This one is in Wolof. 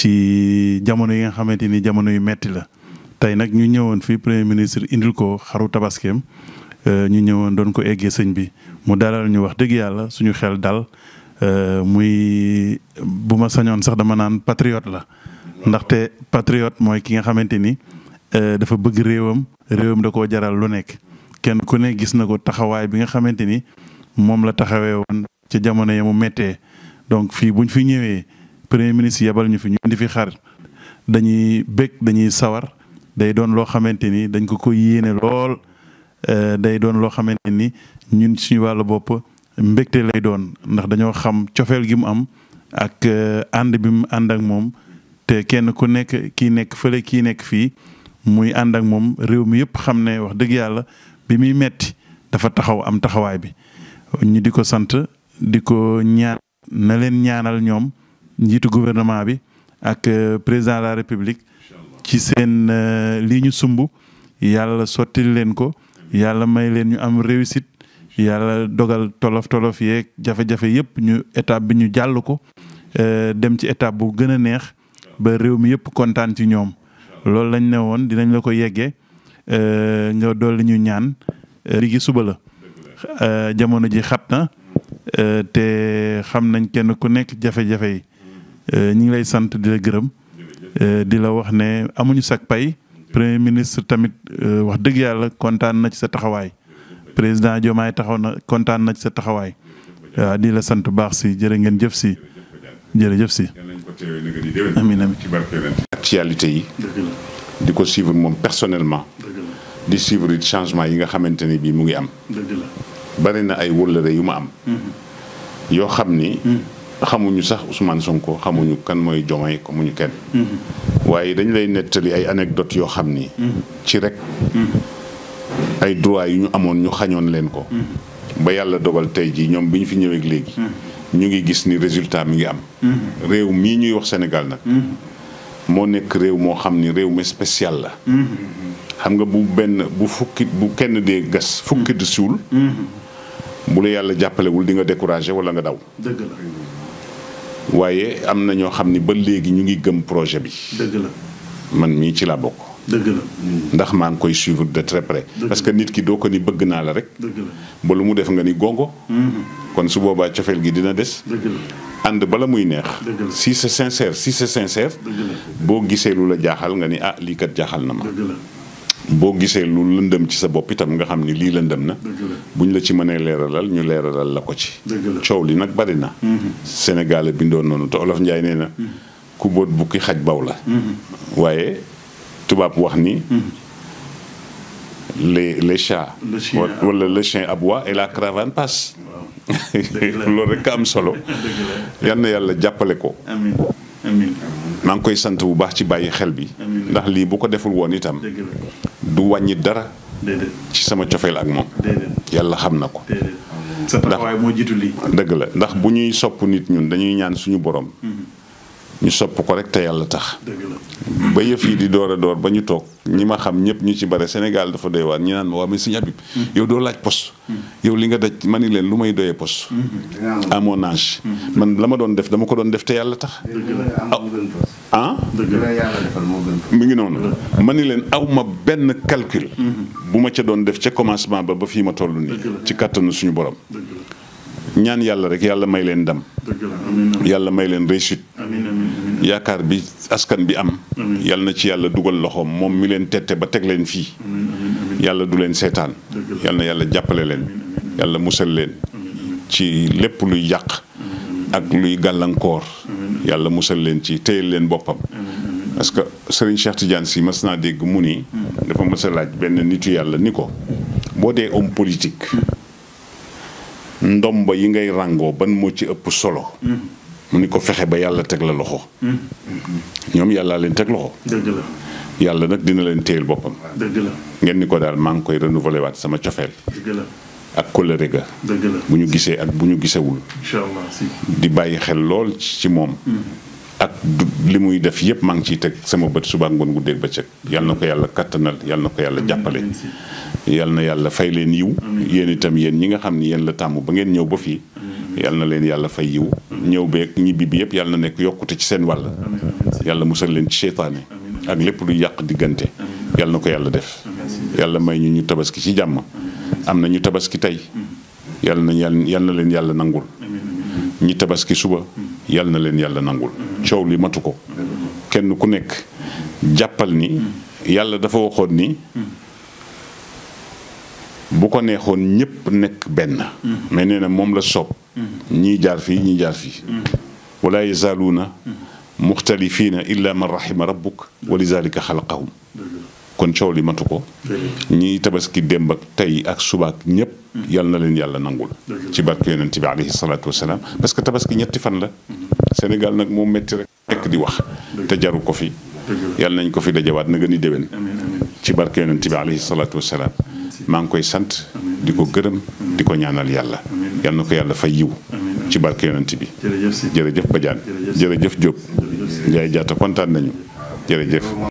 ci jamono yi nga xamante ni jamono yu metti la tey nag ñu ñëwoon fi premier ministre indil ko xaru tabaskeem ñu ñëwoon doon ko eggee sëñ bi mu dalal ñu wax dëgg yàlla suñu xel dal muy bu ma sañoon sax dama naan patriote la ndaxte patriote mooy ki nga xamante ni dafa bëgg réewam da koo jaral lu nekk kenn ku ne gis na ko taxawaay bi nga xamante ni moom la taxawee woon ca jamono ya mu méttee donc fii buñ fi ñëwee premier ministre yebal ñu fi ñu indi fi xar dañuy bég dañuy sawar day doon loo xamante ni dañ ko yéene lool day doon loo xamante ni ñun suñu wàllu bopp mbégte lay doon ndax dañoo xam cofeel gi mu am ak ànd bi mu ànd ak moom te kenn ku nekk kii nekk fële kii nekk fii muy ànd ak moom réew mi yëpp xam ne wax dëgg yàlla bi muy metti dafa taxaw am taxawaay bi ñu di ko sant di ko ñaan na leen ñaanal ñoom njiitu gouvernement bi ak président de la république ci seen lii ñu sumb yàlla sottil leen ko yàlla may leen ñu am réussite yàlla dogal tolof yeeg jafe-jafe yëpp ñu étape bi ñu jàll ko dem ci étape bu gën a neex ba réew mi yëpp kontaan ci ñoom loolu lañ ne woon dinañ la ko yeggee nga dolli ñu ñaan ligi suba la jamono ji xat na te xam nañ kenn ku nekk jafe-jafe yi ñu ngi lay sant di la gërëm di la wax ne amuñu sak pay premier ministre tamit wax dëgg yàlla kontaan na ci sa taxawaay président Diomaye taxaw na kontaan na ci sa taxawaay waaw di la sant baax si jërë ngeen jëf si jërëjëf si. amiin amiin. actualité yi. di ko suivre moom personnellement. di suivre changement yi nga xamante ne bii mu ngi am. bari na ay wëllëre yu ma am. yoo xam ni. xamuñu sax Ousmane Sonko xamuñu kan mooy Diomaye xamuñu kenn. waaye dañ lay nettali ay anecdotes yoo xam ni. ci rek. ay droits yu ñu amoon ñu xañoon leen ko. ba yàlla dogal tey jii ñoom bi ñu fi ñëwee léegi. ñu ngi gis ni résultat mi ngi am. réew mii ñuy wax Sénégal nag. moo nekk réew moo xam ni réew mi spécial la. xam nga bu kenn dee gas fukki di suul. bu la yàlla jàppalewul di nga découragé wala nga daw. dëgg la. waaye am na ñoo xam ni ba léegi ñu ngi gëm projet bi. dëgg la. man mii ci laa bokk. dëgg la. ndax maa ngi koy suivre de très près. parce que nit ki doo ko ni bëgg naa la rek. dëgg la. ba lu mu def nga ni gongo. kon su boobaa cofeel gi dina des. dëgg la. ànd bala muy neex. dëgg la. si c'est sincère. dëgg la. boo gisee lu la jaaxal nga ni ah lii kat jaaxal na ma. dëgg la. boo gisee lu lëndëm ci sa bopp itam nga xam ni lii lëndëm na. dëgg la. buñ la ci mënee leeralal ñu leeralal la ko ci. dëgg la. coow li nag bari na. Sénégal bindoo noonu te Olof Njaay nee na. ku boot bukki xaj baw la. waaye tubaab wax ni. les chats. wala le chien aboie et la caravane passe. loolu rek am solo. yal na yàlla jàppale ko. amiin amiin. maa ngi koy sant bu baax ci bàyyi xel bi. ndax lii bu ko deful woon itam. du wàññi dara. ci sama cofeel ak moom. yàlla xam na ko. sa taxawaay moo jiitu lii. dëgg la ndax bu ñuy sopp nit ñun dañuy ñaan suñu borom. ñu sopp ko rek te yàlla tax. dëgg la. ba yëf yi di door a door ba ñu toog ñi ma xam ñëpp ñu ci bare Sénégal dafa doy waar ñi naan ma waa mais Sëñ Habib yow doo laaj poste. yow li nga daj ma ni leen lu may doyee poste. à mon âge. man la ma doon def dama ko doon def te yàlla tax. ah. mi ngi noonu. ma ni leen aw ma benn calcul. bu ma ca doon def ca commencement ba fii ma toll nii. ci kàttanu suñu borom. ñaan yàlla rek yàlla may leen ndam. yàlla may leen réussite. yaakaar bi askan bi am. yàlla na ci yàlla dugal loxoom moom mi leen tette ba teg leen fii. yàlla du leen seetaan. yàlla na yàlla jàppale leen. yàlla musal leen. ci lépp luy yàq. ak luy gàllankoor. yàlla musal leen ci téyel leen boppam. parce que Serigne Cheikh Tidiane Sy mas naa dégg mu ni. dafa mas a laaj benn nitu yàlla ni ko. boo dee homme politique. ndomba yi ngay ràngoo ban moo ci ëpp solo. mu ni ko fexe ba yàlla teg la loxo. ñoom yàlla leen teg loxo. dëgg la. yàlla nag dina leen téyel boppam. dëgg la. ngeen ni ko daal maa ngi koy renouveler waat sama cofeel. dëgg la. ak kóllëre ga. dëgg la. bu ñu gisee ak bu ñu gisewul. incha allah si. di bàyyi xel lool ci moom. ak li muy def yépp maa ngi ciy teg sama bët suba ngoon guddeeg bëccëg. yal na ko yàlla kattanal yal na ko yàlla jàppale. yal na yàlla fay leen yiw. yéen itam yéen ñi nga xam ni yéen la tàmm ba ngeen ñëw ba fii. yal na leen yàlla fay yiw ñëw beeg ñibbi bi yëpp yal na nekk yokkute ci seen wàll yàlla musal leen ci seytaane ak lépp lu yàq diggante yal na ko yàlla def yàlla may ñu tabaski ci jàmm am na ñu tabaski tey yal na leen yàlla nangul ñi tabaski suba yal na leen yàlla nangul coow li matu ko kenn ku nekk jàppal ni yàlla dafa waxoon ni bu ko neexoon ñëpp nekk benn mais nee na moom la soob ñii jaar fii ñii jaar fii wala yazaaluuna muxtalifiina illa man rahima rabbuk wa lizalika xalaqahum kon coow li matu ko ñii tabaski démb ak tey ak subaak ñëpp yal na leen yàlla nangul ci barke yonent bi alayhi salaatu wasalaam parce que tabaski ñetti fan la Sénégal nag moom métti rek nekk di wax te jaru ko fi yal nañ ko fi dajawaat na gën a déwén ci barke yonent bi alayhi salaatu wasalaam maa ngi koy sant di ko gërëm di ko ñaanal yàlla yal na ko yàlla fay yiw ci barke yonent bi jërëjëf Badiane jërëjëf Diop Ndiaye Diatta kontaan nañu jërëjëf